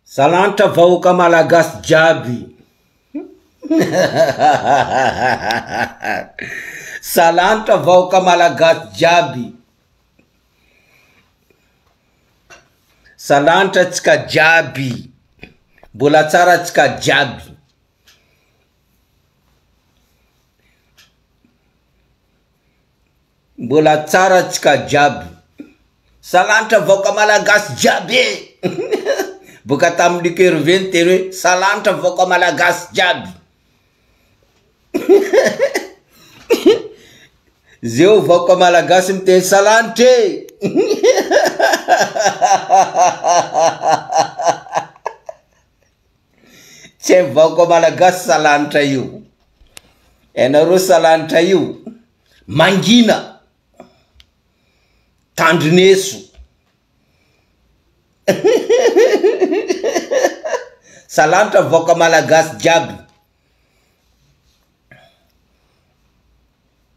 Salanitra vahoaka malagasy jiaby. Salanitra vahoaka malagasy jiaby. Salanitra tsika jiaby. Mbola tsara tsika jiaby. Mbola tsara tsika jiaby. Salanitra vahoaka malagasy jiaby e! Boka tamin'i Luc Hervé niteny hoe salanitra vahoaka malagasy jiaby. Zeo vahoaka malagasy miteny salanitra e! Tsy hain'ny vahoaka malagasy salanitra io. Ianareo salanitra io. Mangina. Tandrineso. Salanitra vahoaka malagasy jiaby.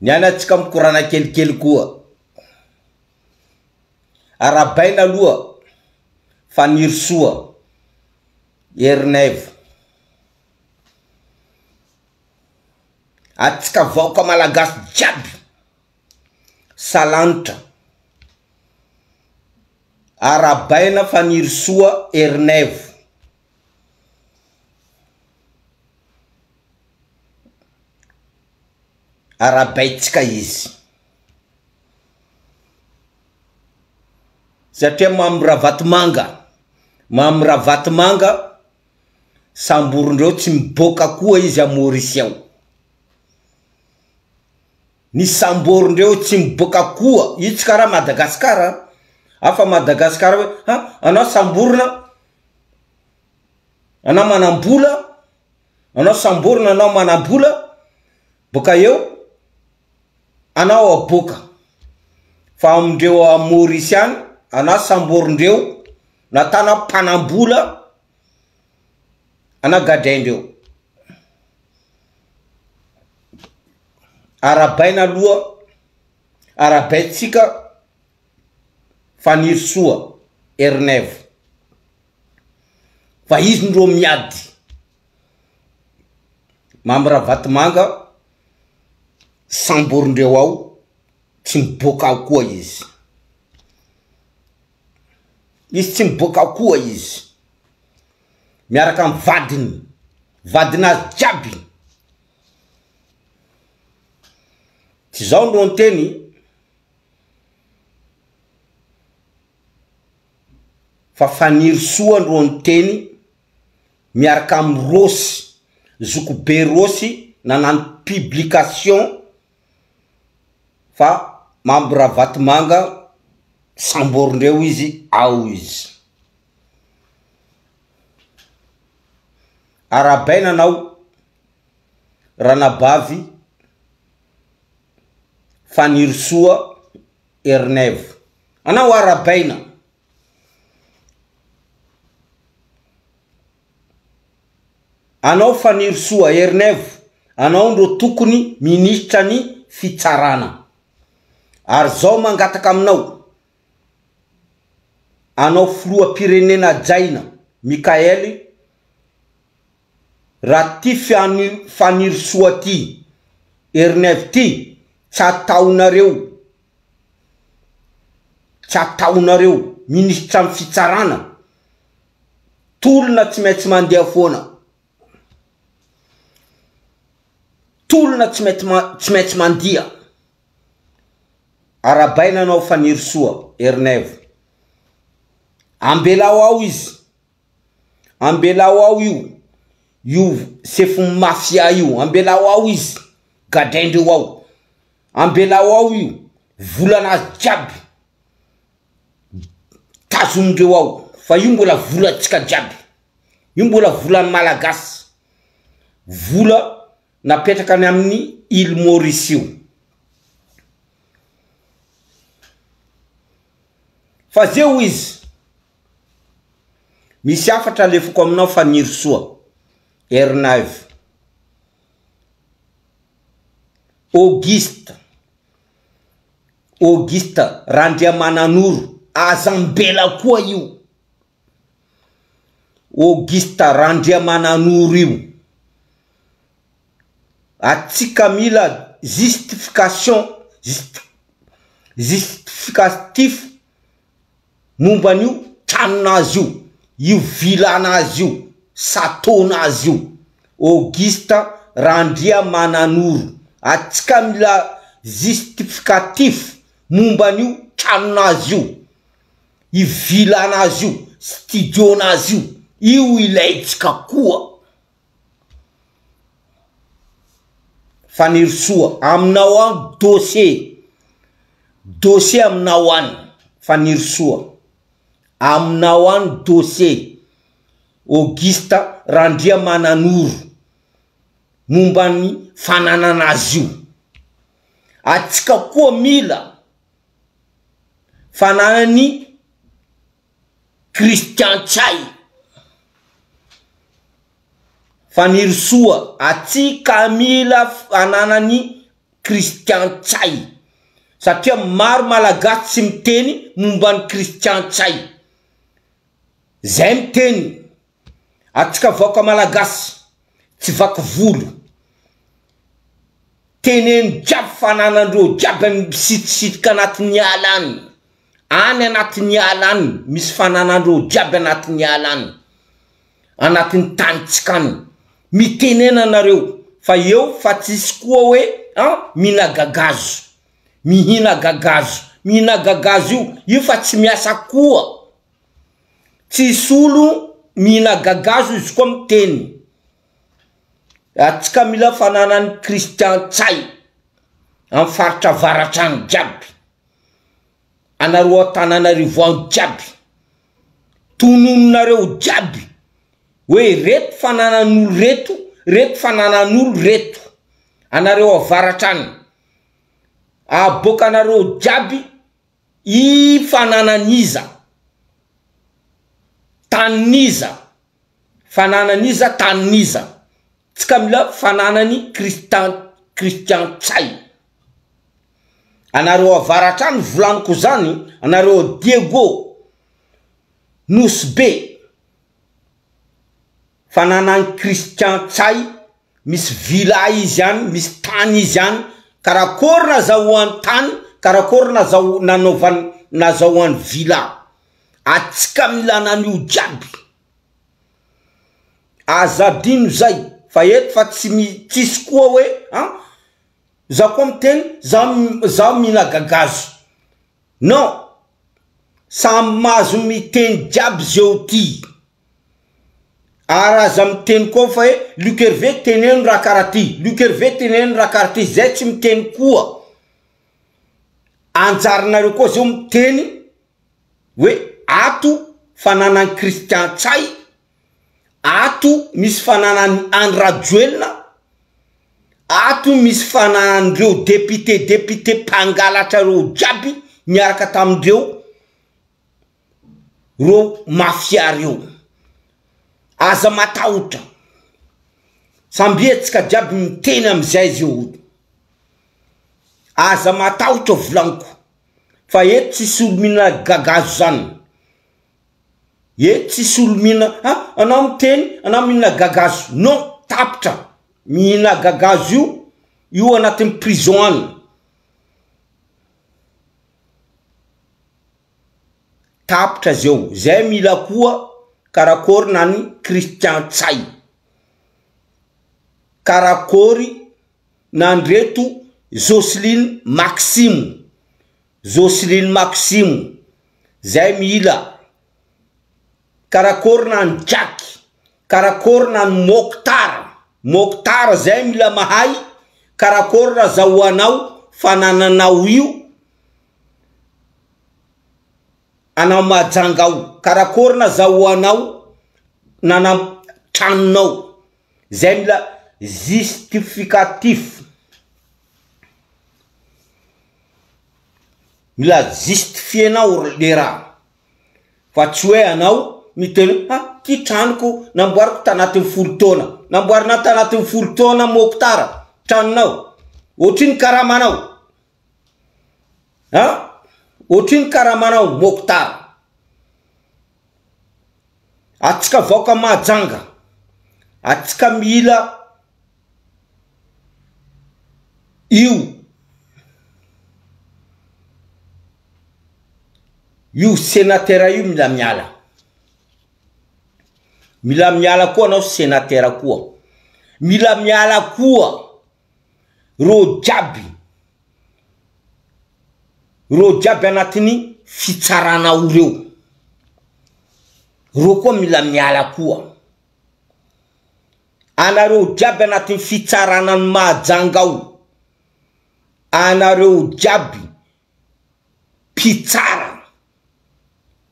Ny any antsika mikorana kelikely koa. Arahabaina aloha Fanirisoa Ernaivo. Atsika vahoaka malagasy jiaby salanitra. Arahabaina Fanirisoa Ernaivo. Arahabaintsika izy. Satria Mamy Ravatomanga, Mamy Ravatomanga samborindreo tsy miboaka koa izy à Maurice ao. Ny samborindreo tsy miboaka koa, io tsy karaha Madagascar an, hafa Madagascar hoe ha anao samborina, anao manam-bola, anao samborina anao manam-bola, boka eo anao aboaka fa amindreo a Maurice any anao samborindreo natana mpanambola anao gadraindreo arabaina aloha arabaintsika Fanirisoa Ernaivo fa izy ndrô miady Mamy Ravatomanga samborindreo ao tsy miboaka ao koa izy izy tsy miboaka ao koa izy miaraka amy vadiny vadinazy jiaby tsy zao no niteny fa Fanirisoa no niteny miaraka amin'i Rossy, zokibe Rossy nanano publication fa Mamy Ravatomanga samborindreo izy ao izy. Arahabaina anao ranabavy Fanirisoa Ernaivo. Anao arahabaina. Anao Fanirisoa Ernaivo, anao ndro tokony minisitra ny fitsarana. Ary zao mangataka aminao, anao filoham-pirenena hajaina Mickaël raha ty Fanirisoa ty Ernaivo ty tsy ataonareo Tsy ataonareo minisitra ny fitsarana, tolona tsy maintsy mandeha foana, tolona tsy maintsy tsy maintsy mandia, arahabaina anao Fanirisoa Ernaivo, ambelao ao izy, ambelao ao io, io sefon'ny mafia io, ambelao ao izy, gadraindreo ao. Ambelao ao io, volanazy jiaby tazomindreo ao fa io mbola volantsika jiaby, io mbola volan'ny malagasy, vola napetraka any amin'ny île Maurice io. Fa zeo izy, misy hafatra alefako aminao Fanirisoa Ernaivo. Auguste Auguste Randriamananoro, aza ambela koa io. Auguste Randriamananoro io. Atsika mila justification, justificatif momba an'io tranon'azy io, io villa-n'azy io, chateau-n'azy io. Auguste Randriamananoro. Atsika mila justificatif momba an'io tranon'azy io, io villa-n'azy io, studio-n'azy io, io ilaintsika koa. Fanirisoa, aminao any dossier, dossier aminao any Fanirisoa, aminao any dossier Auguste Randriamananoro momba ny fananana azy io, atsika koa mila fananany Christian Ntsay, Fanirisoa atsy ka mila ananany Christian Ntsay satria maro Malagasy tsy miteny momba an'i Christian Ntsay, zay miteny atsika vahoaka Malagasy tsy vaky volo, teneno jiaby fananandreo jiaby any misitisitika anatin'ny ala any, any anatin'ny ala any misy fananandreo jiaby anatin'ny ala any, anatin'ny tanintsika any, mitenena nareo fa eo fa tsisy koa hoe an mihina gagazo, mihina gagazo, mihina gagazo io, io fa tsy miasa koa, tsisy olo mihina gagazo izy koa miteny. Atsika mila fananan'i Christian Ntsay am faritra avaratra agny jiaby, anareo Antananarivo agny jiaby, tonononareo jiaby hoe reto fananan'olo reto, reto fananan'olo reto, anareo avaratra agny, aboakanareo jiaby i fananan'iza, tanin'iza. Fananan'iza tanin'iza? Tsika mila fananany Christian Christian Ntsay. Anareo avaratra any volaniko zany, anareo Diego, Nosy Be, fananan'i Christian Ntsay, misy villa izy any, misy tany izy any, karakôry nazahoany tany, karakôry nazaho- nanaovany nazahoany villa. Atsika mila anan'io jiaby. Aza adino zay fa eto fa tsy mi tsisy koa hoe an za koa miteny za za mihina gagazo non samy mahazo miteny jiaby zeo ty ary aza miteny koa fa hoe Luc Hervé teneno raha karaha ty Luc Hervé teneno raha karaha ty zay tsy miteny koa anjaranareo koa zao miteny hoe ato fananan'i Christian Ntsay, ato misy fananan'i Andry Rajoelina, ato misy fananan'ireo député député mpangalatra reo jiaby niaraka tamindreo reo mafia reo, aza matahotra, samby tsika jiaby miteny amizay zao, aza matahotra volaniko. Fa eto tsisy olo mihina gagazo zany, eto tsisy olo mihina ha anao miteny anao mihina gagazo non tapitra mihina gagazo io io anatin'ny prison any, tapitra zeo, zay mila koa karakôry nany Christian Ntsay, karakôry nandreto Jocelyne Maximo, Jocelyne Maximo, zay mila karakôry nany Jack, karakôry nany Mokhtar, Mokhtar zay mila mahay karakôry nazahoanao fanananao io anao Mahajanga ao, karakôry nazahoanao nana tranonao. Zay mila justificatif, mila justifier-nao ry le raha, fa tsy hoe anao miteny hoe ha ty tranoko namboariko tanatin'ny folo taona, namboarinao tanatin'ny folo taona Mokhtar tranonao, ohatrino karamanao an, ohatrino karamanao Mokhtar. Atsika vahoaka Mahajanga, atsika mila io io senatera io mila miala. Mila miala koa anao senatera koa. Mila miala koa reo jiaby, reo jiaby anatin'ny fitsarana ao reo. Reo koa mila miala koa. Anareo jiaby anatin'ny fitsarana ny Mahajanga ao, anareo jiaby mpitsara,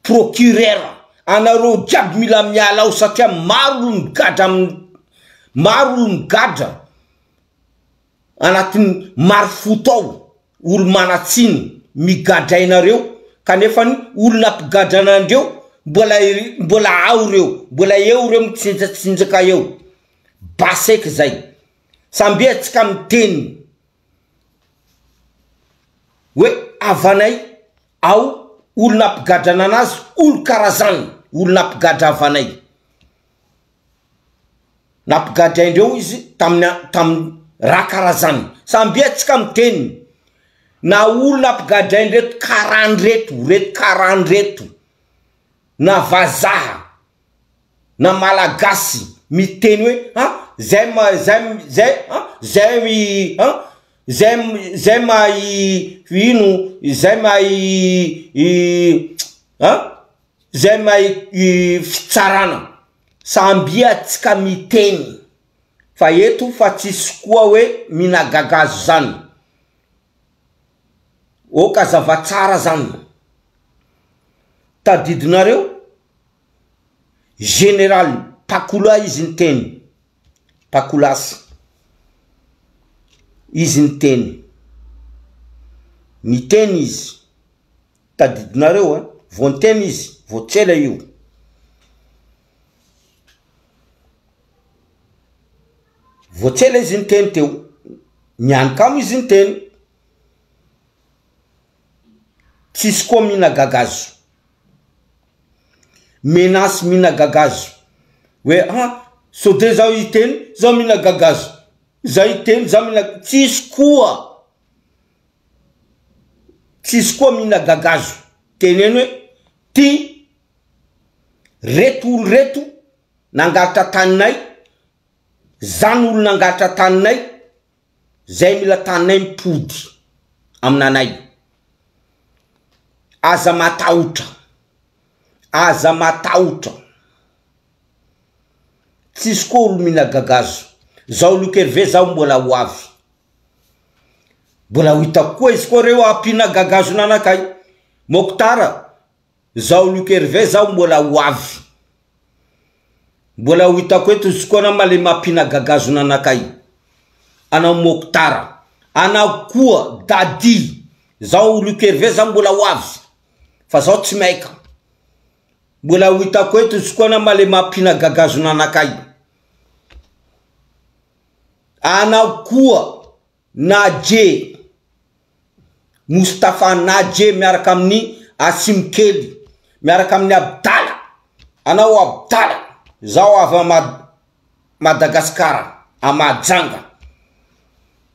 procureur, anareo jiaby mila miala ao satria maro olo migadra am maro olo migadra anatin'ny marifoto ao, olo manatsiny migadrainareo kanefany olo nampigadra anandreo mbola mbola ao reo, mbola eo reo mitsinjatsinjaka eo, basy eky zay, samby atsika miteny. Hoe havanay ao olona ampigadrana anazy olo karazany olona ampigadra havanay nampigadraindreo izy tamin'ny tamin'ny raha karazany samby atsika miteny na olona ampigadraindreto karany reto reto karany reto na vazaha na malagasy miteny hoe an zay ma zay zay an zay an zay zay mahay ino zay mahay an zay mahay fitsarana samby atsika miteny fa eto fa tsisy koa hoe minagagazo zany ok azava tsara zany tadidinareo Général Pakola izy niteny, Pakolasy, izy niteny, niteny izy, tadidinareo ein, vao niteny izy, vao tsy ela io, vao tsy ela izy niteny teo, nianikamo izy niteny, tsisy koa mihina gagazo. Menace mihina gagazo hoe ah sode zaho hiteny zaho mihina gagazo za hiteny zaho mihina tsisy koa tsisy koa mihina gagazo teneno hoe ty reto olo reto nangalatra taninay zany olo nangalatra taninay Zay mila taninay mipody aminanay. Aza matahotra, aza matahotra. Tsisy koa olo mila gagazo. Zaho Luc Hervé zaho mbola ho avy. Mbola ho hitako koa izy koa reo ampiana gagazo nanakay. Mokhtar, Zaho Luc Hervé zaho mbola ho avy. Mbola ho hitako eto izy koa nama le mampina gagazo nanakay. Anao Mokhtar. Anao koa Daddy. Zaho Luc Hervé zaho mbola ho avy. Fa zaho tsy maika. Mbola ho hitako eto izy koa nama le mampina gagazo nanakay. Anao koa Nadje. Moustapha Nadje miaraka amin'ny Atsimo kely miaraka amin'ny Abdala anao Abdala zaho avy a Madagascar a Mahajanga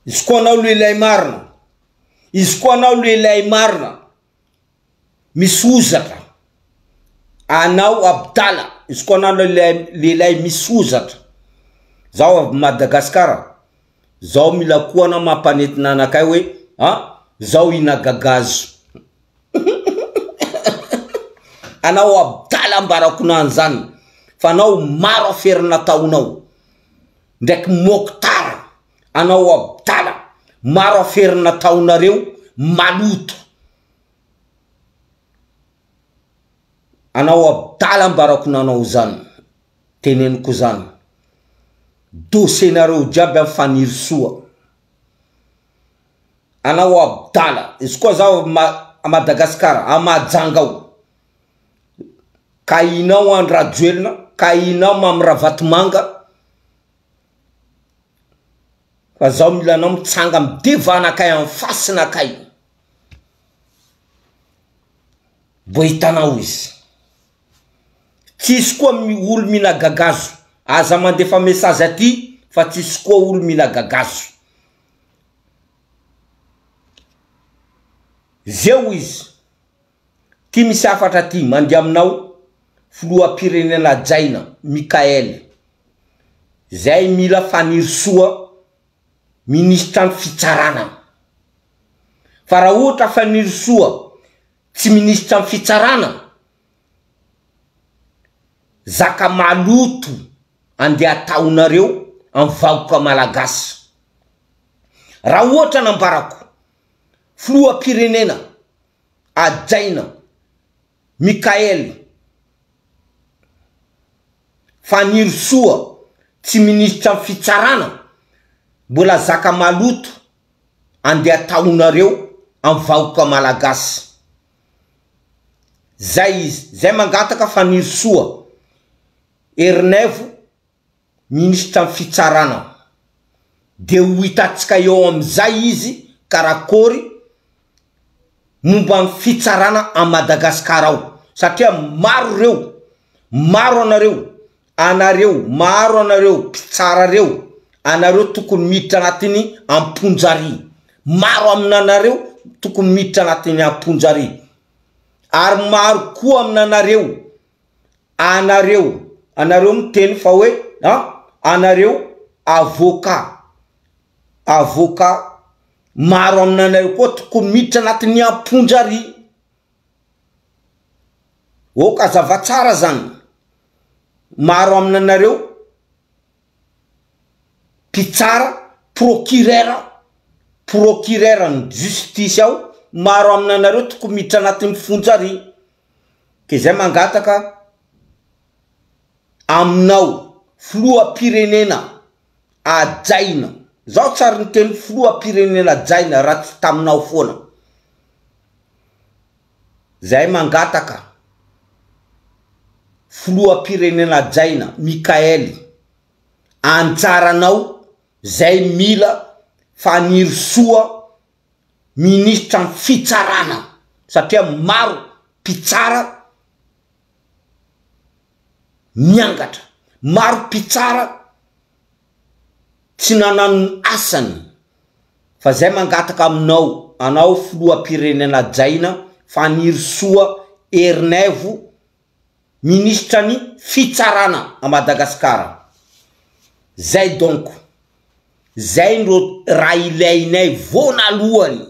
izy koa anao lehilahy marina izy koa anao lehilahy marina misy hozatra anao Abdala izy koa anao lehilahy misy hozatra zaho avy Madagascar Zao mila koa anao mampanentina anakay hoe a zao hinagagazo anao abdala ambarako nany zany fa anao maro afera nataonao ndraiky moktara anao abdala maro afera nataonareo maloto anao abdala ambarako nanao zany Teneniko zany. Dossier nareo jiaby am Fanirisoa. Anao abdala. Izy koa zaho a Madagascar, a Mahajanga ao. Ka inao Andry Rajoelina, ka inao Mamy Ravatomanga. Fa zaho mila anao mitsanga am devant anakay am face nakay. Mbo hitanao izy. Tsisy koa olo mila gagazo. Aza mandefa message aty fa tsisy koa olo mila gagazo. Zeo izy. Ty misy hafatra ty mandeha aminao filoham-pirenena hajaina Mickaël. Zay mila Fanirisoa minisitran'ny fitsarana. Fa raha ohatra Fanirisoa tsy minisitran'ny fitsarana, zaka maloto andeha ataonareo am vahoka malagasy. Raha ohatra nambarako filoham-pirenena hajaina Mickaël Fanirisoa tsy minisitran'ny fitsarana mbola zaka maloto andeha ataonareo am vahoka malagasy. Zay izy zay mangataka Fanirisoa Ernaivo minisitra ny fitsarana de ho hitantsika eo amizay izy karakôry momba ny fitsarana a Madagascar ao satria maro reo maro anareo anareo maro anareo mpitsara reo anareo tokony miditra anatiny amponja ary maro aminanareo tokony miditra anatiny amponja ary ary maro koa aminanareo Anareo, anareo miteny fa hoe an, anareo avocat, avocat, maro aminanareo koa tokony miditra anatin'ny amponja ary, ok hazava tsara zany, maro aminanareo mpitsara, procureur, procureur ny justice ao, maro aminanareo tokony miditra anatin'ny fonja ary. Ke zay mangataka aminao filoham-pirenena hajaina, zaho tsy ary niteny filoham-pirenena hajaina raha tsy taminao foana, zay mangataka filoham-pirenena hajaina Mickael anjaranao zay mila Fanirisoa minisitra ny fitsarana satria maro mpitsara miangatra, maro mpitsara tsy nanano ny asany fa zay mangataka aminao anao filoham-pirenena hajaina Fanirisoa Ernaivo minisitra ny fitsarana a Madagascar zay donc zay no raha ilainay voanalohany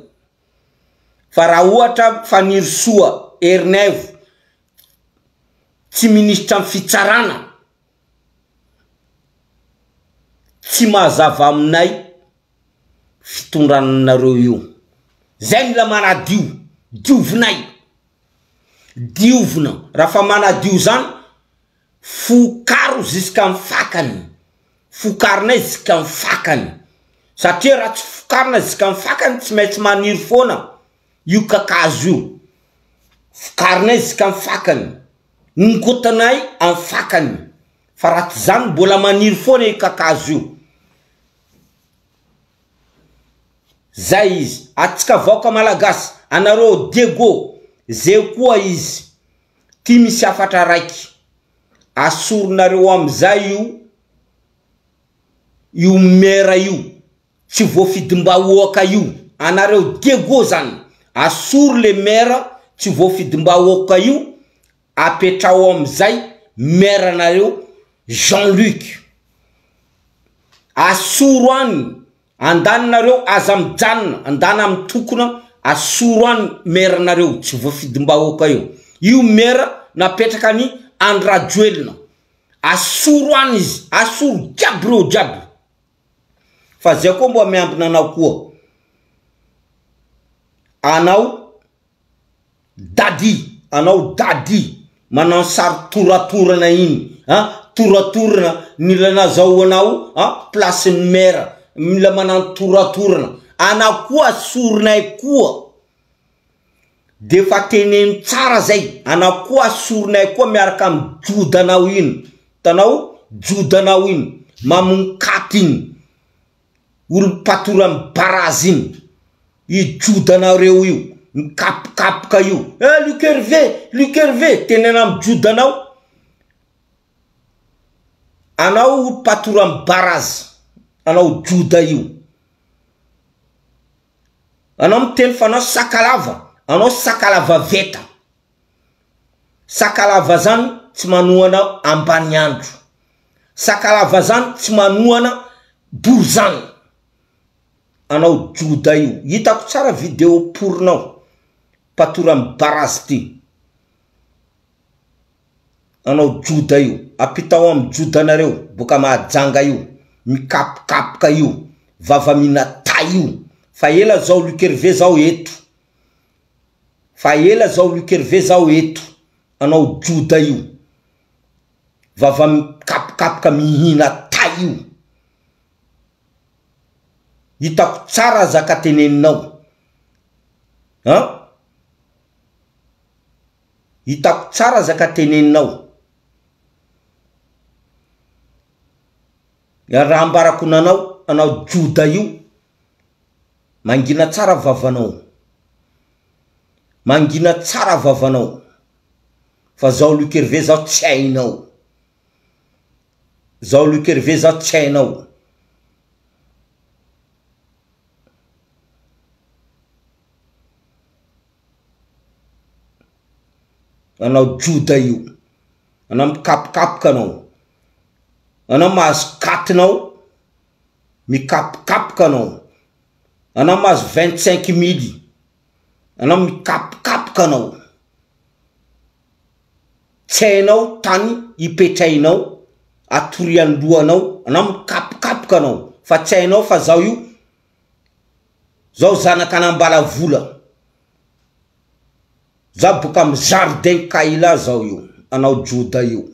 fa raha ohatra Fanirisoa Ernaivo tsy minisitra ny fitsarana tsy mazava aminay fitondranareo io zay mila manadio diovinay Diovina, raha fa manadio zany, fokaro zisk'amy fakany, fokarinay zisk'amy fakany, satria raha tsy fokarina zisk'amy fakany tsy maintsy maniry foana io kakazo io, fokarinay zisk'amy fakany, ongotanay amy fakany, fa raha tsy zany mbola maniry foana io kakazo io. Zay izy, atsika vahoaka malagasy, anareo Diego, zay koa izy, ty misy hafatra raiky, asorinareo amizay io io maire io, tsy voafidimbahoaka io, anareo Diego zany, asory le maire tsy voafidimbahoaka io, apetraho amizay maire nareo Jean Luc, asoro any andany nareo aza mijanona andana mitokona asoro any maire nareo tsy voafidimbahoaka io, io maire napetraka ny Andry Rajoelina asoro any izy asoro jiaby reo jiaby fa zay koa mba miambina anao koa anao. Daddy anao daddy manao sary toratorana iny an toratorana mila nazahoanao an place ny maire mila manano toratorana anao koa asorinay koa defa teneno tsara zay anao koa asorinay koa miaraka amy jodanao iny hitanao jodanao iny mamono-katy iny olo mpatory amy barazy iny, io jodanareo io, mikapokapoka io, eh Luc Hervé, Luc Hervé, teneno amy jodanao. Anao mpatory am barazy anao joda io. Anao miteny fa anao sakalava anao sakalava veta. Sakalava zany tsy manohana ambaniandro. Sakalava zany tsy manohana borizano. Anao joda io. Hitako tsara video porinao mpatory am barazy ty. Anao joda io, ampitao am jodanareo boka mahajanga io, mikapokapoka io, vava mihina tay io, fa ela zao Luc Hervé zao eto, fa ela zao Luc Hervé zao eto, anao joda io, vava mikapokapoka mihina tay io, hitako tsara zaka teneninao an. Hitako tsara zaka teneninao. Raha ambarako nanao anao joda io, mangina tsara vavanao, mangina tsara vavanao, fa zao Luc Hervé zao tsy hainao, zao Luc Hervé zao tsy hainao. Anao joda io, anao mikapokapoka anao, anao mahazo katinao mikapokapoka anao, anao mahazo vingt cinq mily anao mikapokapoka anao, tsy hainao tany hipetrahinao atorian'ny lohanao, anao mikapokapoka anao fa tsy hainao fa zao io Zaho zanakan'Ambalavola. Zaho boka am jardin Kaila zaho io, anao joda io.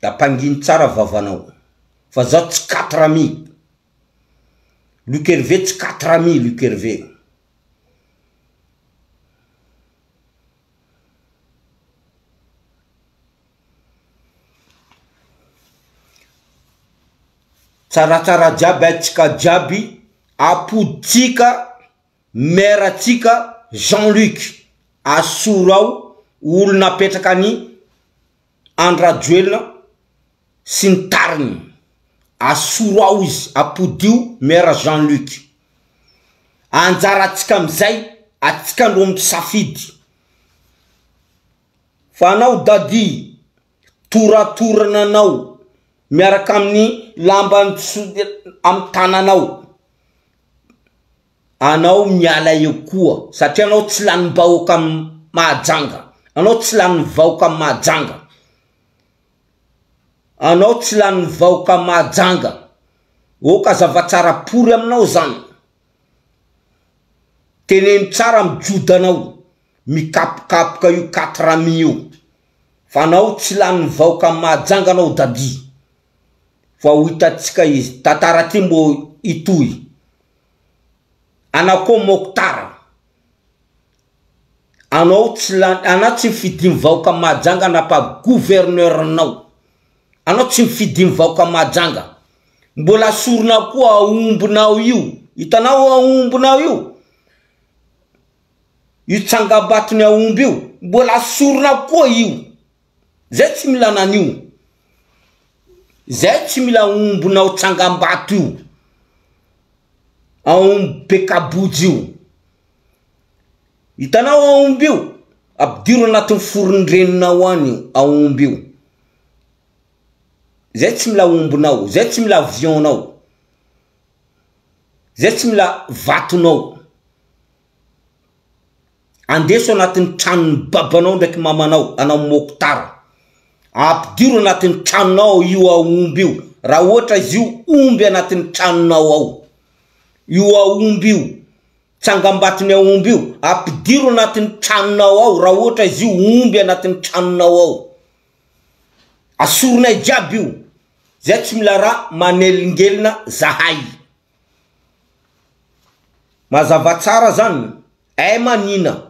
Da ampangino tsara vavanao fa zaho tsy quatre amis. Luc Hervé tsy quatre amis Luc Hervé. Tsaratsara jiaby atsika jiaby apoditsika maire atsika Jean Luc asoro ao olona apetraka any Andry Rajoelina sy ny tariny asoro ao izy apodio maire Jean Luc anjaratsika amizay atsika no misafidy. Fa anao Daddy toratorana anao miaraka amin'ny lamba amin'ny tananao, anao miala eo koa satria anao tsy lanim-bahoaka Mahajanga, anao tsy lanin'ny vahoaka Mahajanga, anao tsy lanin'ny vahoaka Mahajanga, ok zava-tsara pory aminao zany, teneno tsara amin'ny jodanao. Mikapokapoka io quatre amis io fa anao tsy lanin'ny vahoaka Mahajanga anao Daddy fa ho hitantsika izy tantara ty mbô hitohy anao koa Mokhtar anao tsy lany anao tsy nifidin'ny vahoaka Mahajanga nampa gouverneur anao anao tsy nifidin'ny vahoaka Mahajanga mbola sorona koa aombinao io hitanao aombinao io Io tsangambaton'ny aomby io mbola sorona koa io, zay tsy mila anan'io, zay tsy mila aombinao tsangambato io, aomby be kabojy io, hitanao aomby io, ampidiro anatin'ny foron-dreninao any io aomby io, zay tsy mila aombinao, zay tsy mila avion-nao, zay tsy mila vatonao. Andeso anatin'ny tranon'ny babanao ndraiky mamanao anao Mokhtar. Ampidiro anatin'ny tranonao io aomby io raha ohatra izy io omby anatin'ny tranonao ao. Io aomby io, tsangambaton'ny aomby io, ampidiro anatin'ny tranonao ao raha ohatra izy io omby anatin'ny tranonao ao. Asorinay jiaby io. Zay tsy mila raha manelingelina zahay. Mazava tsara zany eh manina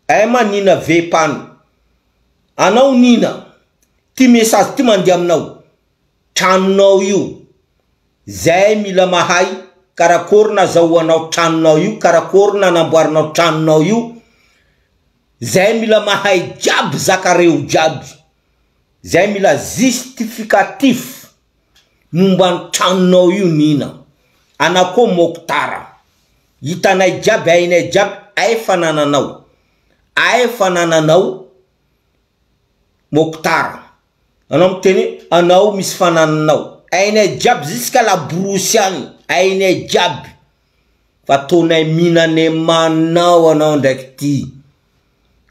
eh manina vepany anao nina ty message ty mandeha aminao tranonao io zay mila mahay karakory nazahoanao tranonao io karakory nanamboarinao tranonao io. Zay mila mahay jiaby zakareo jiaby. Zay mila justificatif momba ny tranonao io Nina. Anao koa Moktara. Hitanay jiaby hainay jiaby ay fanananao. Ay fanananao Moktara. Anao miteny hoe anao misy fanananao. Hainay jiaby jusqu'à la brousse any. Hainay jiaby. Fa ataonay mihinanay manao anao ndraiky ty.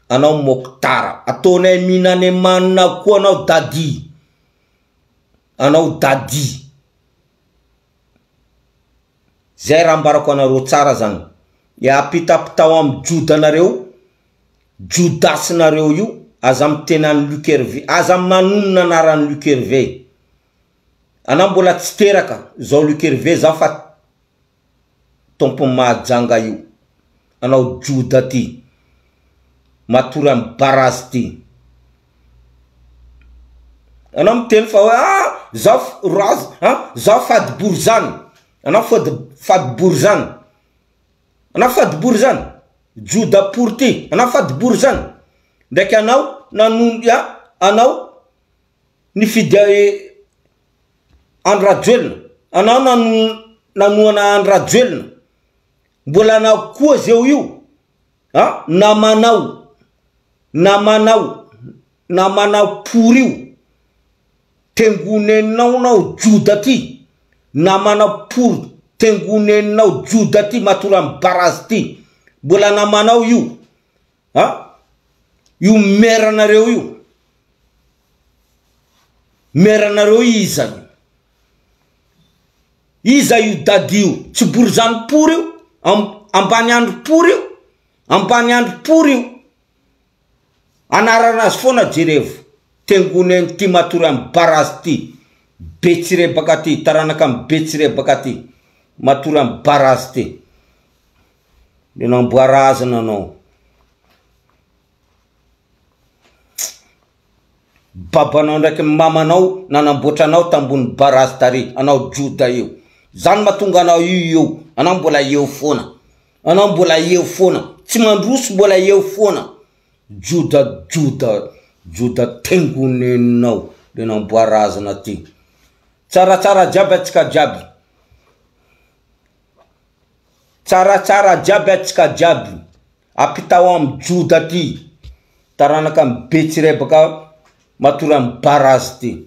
Anao Moktara. Ataonay mihinanay manina koa anao Dadi. Anao Dadi. Zay raha ambarako anareo tsara zany. Ya apitapitao am jodanareo, jodasinareo io, aza miteny an'i Luc Hervé, aza manonona anaran'i Luc Hervé. Anao mbola tsy teraka zao Luc Hervé zao fa tompon'i Mahajanga io. Anao joda ty. Matory am barazy ty. Anao miteny fa hoe ah zaho raza ah zaho fady borizano. Anao fady fady borizano. Anao fady borizano. Joda pory ty. Anao fady borizano. Ndraiky anao nanono ah anao nifidy Andry Rajoelina. Anao nano nanohana Andry Rajoelina. Mbola anao koa zeo io. A namanao namanao namanao pory io tengoneninao nao joda ty namanao pory tengoneninao joda ty matory am barazy ty mbola namanao io a io meranareo io meranareo iza io Iza io dady io? Tsy borizano pory io? Ambany andro pory io? Ambany andro pory io? Anarana azy foana jerevo. Tengoneny ty matory am barazy ty. Betsirebaka ty, taranaka am betsirebaka ty. Matory am barazy ty. Le namboarazana anao. Babanao ndraiky mamanao nanamboatra anao tambony barazy tary anao joda io zany mahatonga anao io eo anao mbola eo foana anao mbola eo foana tsy mandroso mbola eo foana joda joda joda tengoneninao le namboarazana ty tsaratsara jiaby atsika jiaby tsaratsara jiaby atsika jiaby Ampitao am joda ty taranaka am betsirebaka matory am barazy ty.